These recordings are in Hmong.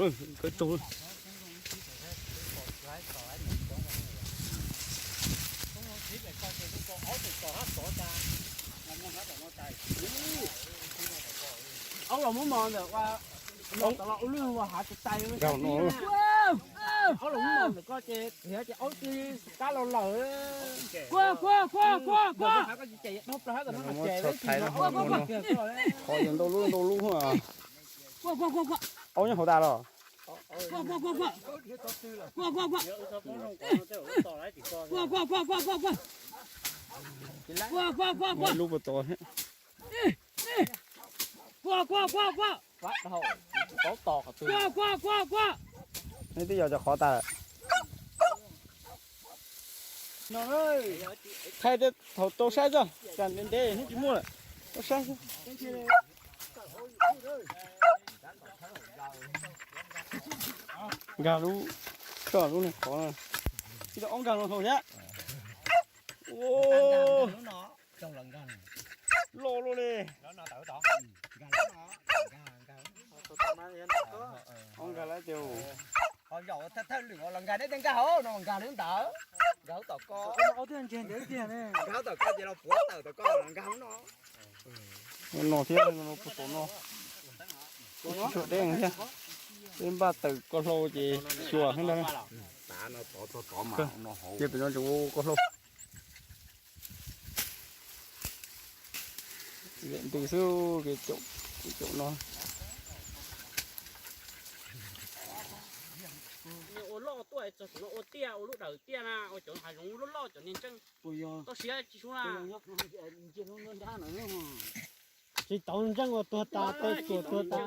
Kawg tug. Aub los muab mos ntawm ua, los tau los ua lwj ua hav tais tais. Aub los muab mos ntawm ko ces ntiav ces aub tsis kab los lawm. Kua kua kua kua kua. Hav ko tsis ces dhau plaws hav ko no ces qhov yog ntau lub ntau lub. Aub nyob hauv tas los. Ua lub puas tod thiab. Nej twb yog cov qhov tas. Thaij thiab thaum rau saib txog cas ntev ntev hnub tsis muaj lawm. Rau saib xwb. Nkag lub, koj lub ne qhov no. Ib tug aub nkag loo haus thiab. Loj luaj li. Aub nkag lawm tiag. Ho zaum thawj lwm los nkag deb tej nkag hauv no nkag lwm ntawd. Nkag hauv tom ko. Nkag hauv tom ko ces los puav tawm tom ko los nkag hauv no. No thiab no puag tom no. Tsis tshua deb thiab. Peb npaj tawm koj hlau ces xyuas xwb ntag. Ces pem no tseem ua koj hlau. Vem ntws xwb, caum no. Ua loj tuaj txog no ua tiaj ua lub dawm tiaj na ua cov hav zoov loj loj cov niag ntseej. Tau siav tsis sub na. Tsis tau ntseej ua tuag tas tej tsuas tuag tas.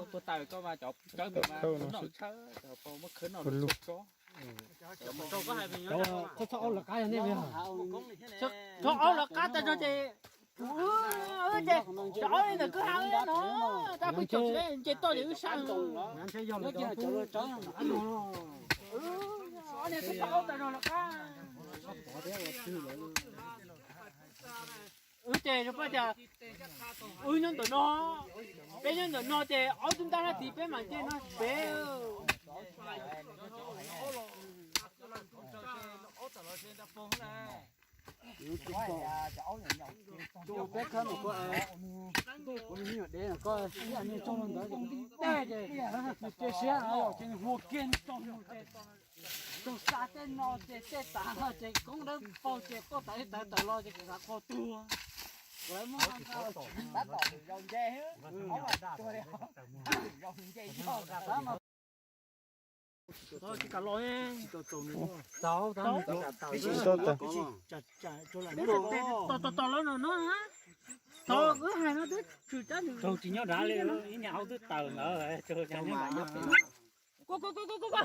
Tuag tas koj mas cov tsawb pem mas khawb noj tshawb, muab khawb noj lub tso. Txhob txhob aub lawv qab yog nej. Txhob aub lawv qab tas zog ces kuv ces cov aub ntawm kwj ha no, rab pw caum tsis nce toj ces wb sab. Ob niag txhob txhob aub tas zog lawv qab. Wb ces pab tias wb nyob ntawm no, peb nyob ntawm no ces aub tub ntab sab tid peb mam nce no pem. Peb khawb no ko, kuv me nyuam dev no ko, ib niag tsoo ntawd ces kuv tib teg ces nws cia siab no ces nws hu kiag tso mus ces tsaug xa tej no ces tej tav no ces koob dawb paug ces quaj tawv tawv tawm los ces kuv xav qhua tuag. Kuv lawv muab tab tom zaus nce, zaus nce tab no. Tsis kam los. Tsis tau tau. Tos tos lawv no no. Tos wb hais no twb tshwm rab nws. Tsis nyob nrad li, ib niag aub twb tawm ntawd. Kua kua kua kua kua.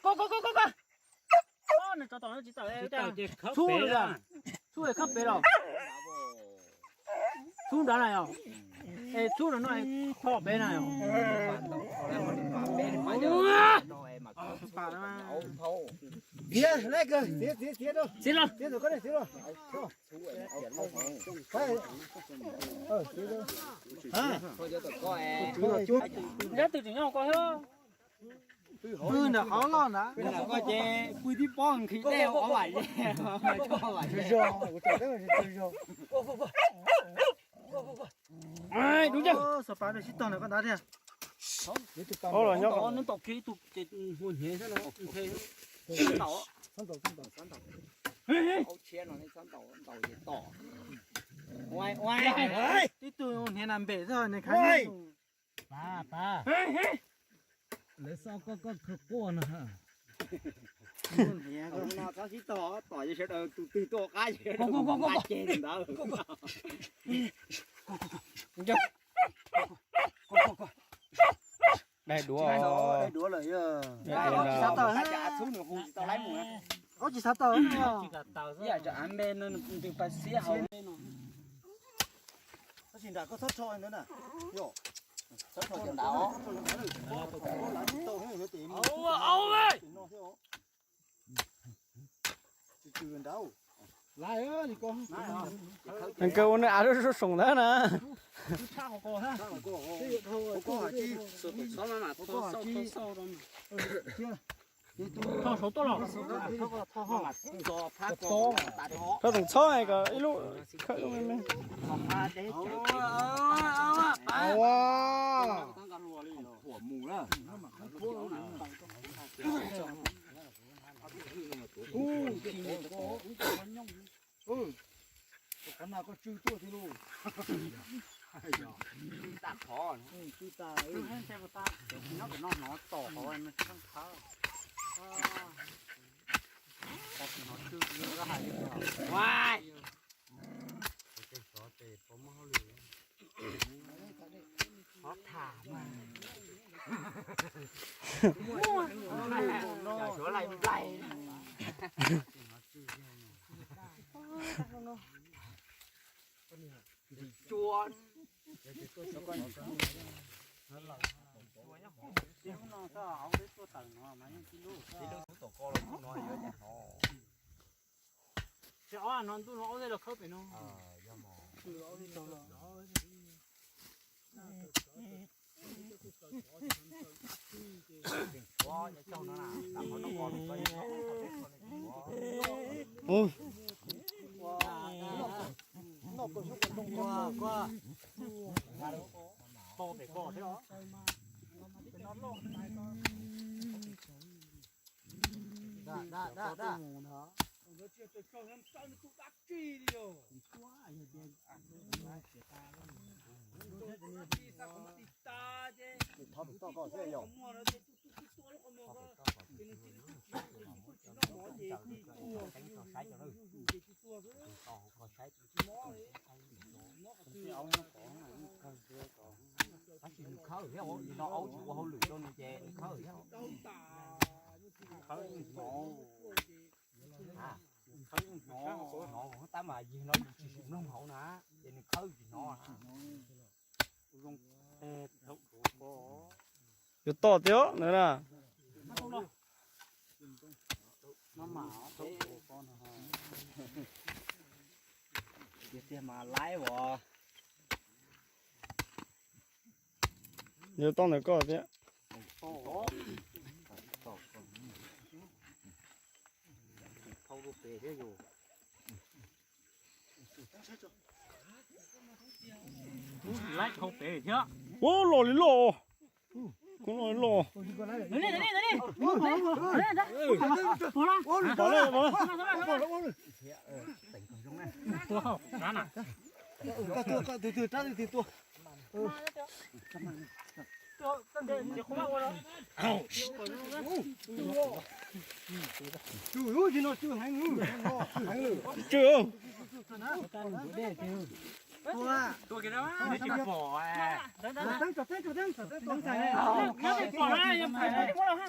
Kua kua kua kua. Nws tso tom no tsis tawm. Txhub, txhub khawb pem los. Txhub nrad na yog. Es txhub no no, kho pem na yog. Txiav, txiav, txiav los. Nrab twg tseem nyob ko thiab. Pw ntawm qhov loj ntawd. Pw ntawm ko ces pw tib pob nqhis dej ua vam ye. Dub ntawm sib tog ntawm koj ntawd thiab. Hnub ntaus kiag ib tug ces hu hniav xwb no. Ib tug hniav na npem xwb ne khav. Lawv xo koj koj khaws quaj no. Txhob sib tog, tom sawv daws tus twg tuaj qab ces ntawd. Dai duav. Dai duav lawm. Txhob tawm, tsis tau laib mus. Ub, tsis xav tawm. Ib yam cov av npe no ntws pas xiab hauv. Tab sis nram koj txhob rho ntawd na. Txhob rho cov nrad os. Tsis tau, tsis tau. Tsis tau, tsis tau. Nws kawg ua nws av zoo zoo ntawd na. Thauj toom txhob kom ib lub khawb zoo me me. Qhov no koj tsw tuaj thiab lauj. Tsw tas qhov. Tsw tas. Nyob pem no hnov tom qhov no tshaj qhov. Tab sis hnov tsw, hais li. Qhov tham mas suav laij nplaig. Cua. Tsis ob no ntuj no ob teg los khawb pem no. Tab sis nws khawb thiab, no aub tsis ua hauj lwm rau nws ces nws khawb thiab. Khawb hnov, hnov tab mas yig no yus tsis sim mloog hauv na, ces nws khawb tsis hnov. Yuav tom tiag na. Tiag tiag mas laib os. Yuav tom ntawm koj thiab. Laib dhau pem thiab. Ua los li los. Kuv los li los. Tua hauj rab na. Tus twg rab twg tua. Tsw, tsw heev, tsw heev lawm. Tsw.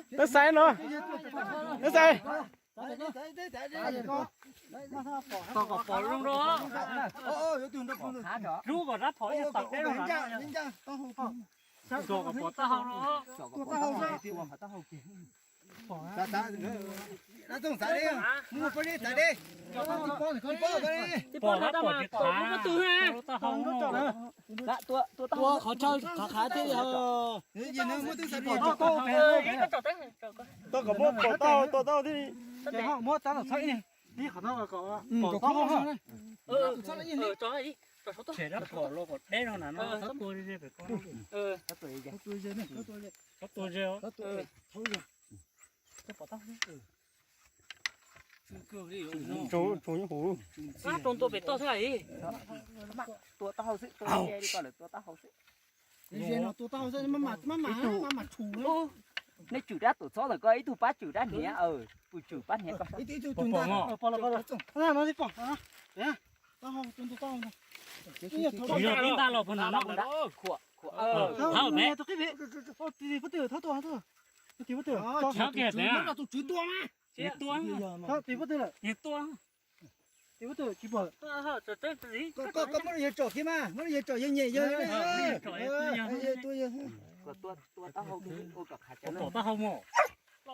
Teeb xaiv no. Teeb xaiv. Tos kom pom zoo rau. Rub kom rab phom ib tawm deb rau na. Tos kom pom taub hau rau. Pom rab phom tsis tas. Tua qhov chaw qhov qhav thiaj li. Tos kom muab pom taub hau, tua taub hau thiaj li. Muab tab tom txhob ib, ib qhov no kom pom taub hau. Tshem rab phom los kom deb rau na no, txhob tua ze pem ko. Txhob tua ze. Rau nyob hauv. Tua taub hau xwb, tua ze li ko lawm, tua taub hau xwb. Tua taub hau xwb, maj mam, maj mam, maj mam tshum. Nej tswm rab tuam txhob ntawm ko, ib tug pab tswm rab hniav, pw tswm pab hniav ko. Tsis yog tib ntaj los puag nram no. Khuam, khuam. Tus qib pem. Tus qib pem. Tus tswv tua mas. Tus qib pem lawm. Tus tsis pom. Koj muab rau yawg tsom kiag mas, muab rau yawg tsom, yawg nyem yawg. Tua taub hau, ua kom qhav. Pom taub hau mus.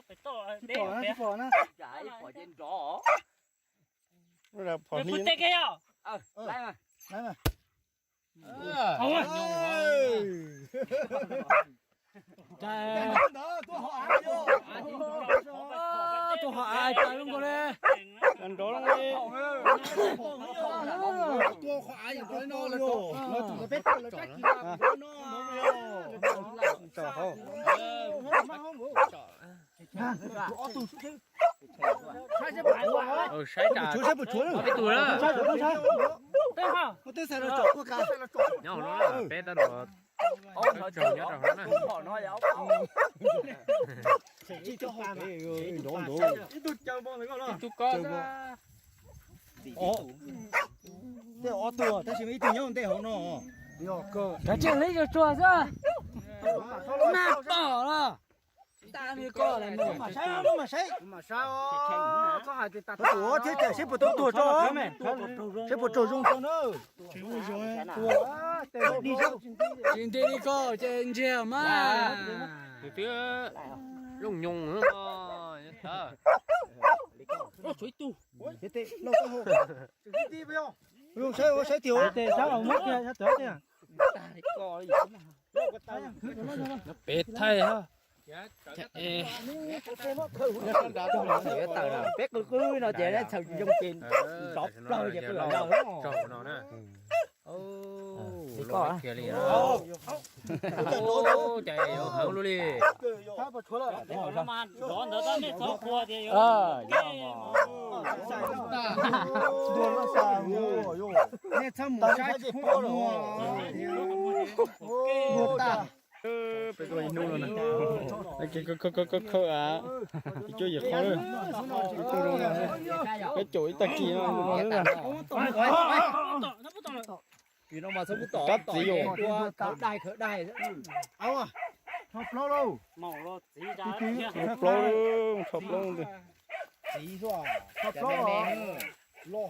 Tsis pom na, tsis pom na. Pom ces nrov. Pub teb kiag yog. Tus hom av tas zoo nkaus li. Nrov li. Saib tsam tshuav, saib puas tshuav. Ob peb tug na. Nyob hauv no, peb tab tom tsaug nyob rau hauv no na. Ib tug ko, tej ob tug tab sis mas ib tug nyob ntej hauv no. Kav tsij hlib tsuag tsuag xwb. Nag pom los. Tag li ko lawm, mam saib, mam saib. Mam saib os, koj hais tias tas tas thiab, seb puas tau tuag tso, seb puas raug zoo tso na. Tsis nti li ko ces ntsiag mas. Nws twb zoo nyoos. Saib, saib tiag. Peb thaij. Peb qw qw no ces txhaws zoo ces nrov plaws ces qw los no. Li ko. Ces yuav heev lub li. Nej txhob mus saib tsis pub muag. Peb caum ib tag kis no. Rab txiv yom. Plaub, tsho plaub ntag.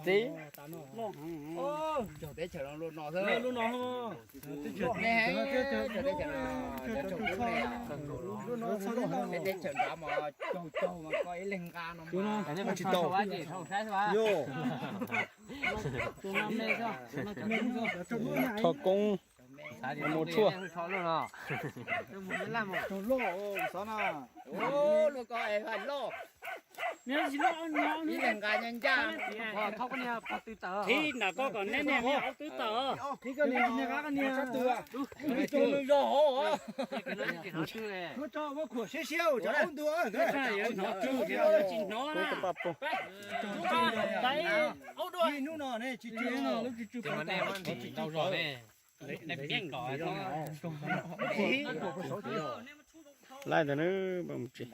Txiv. Teb chaws nrad mas caug caug mas koj ib leeg nqa no mas tsis tau. Rho koob, mus tshuaj. Ib leeg nqa ncaj ncaj. Qhib nram koj kom neb niag ob tub tawm. Siab siab tsis hnov na. Hnub no ne tsis tsw. Laij ntawd na, mus tsev.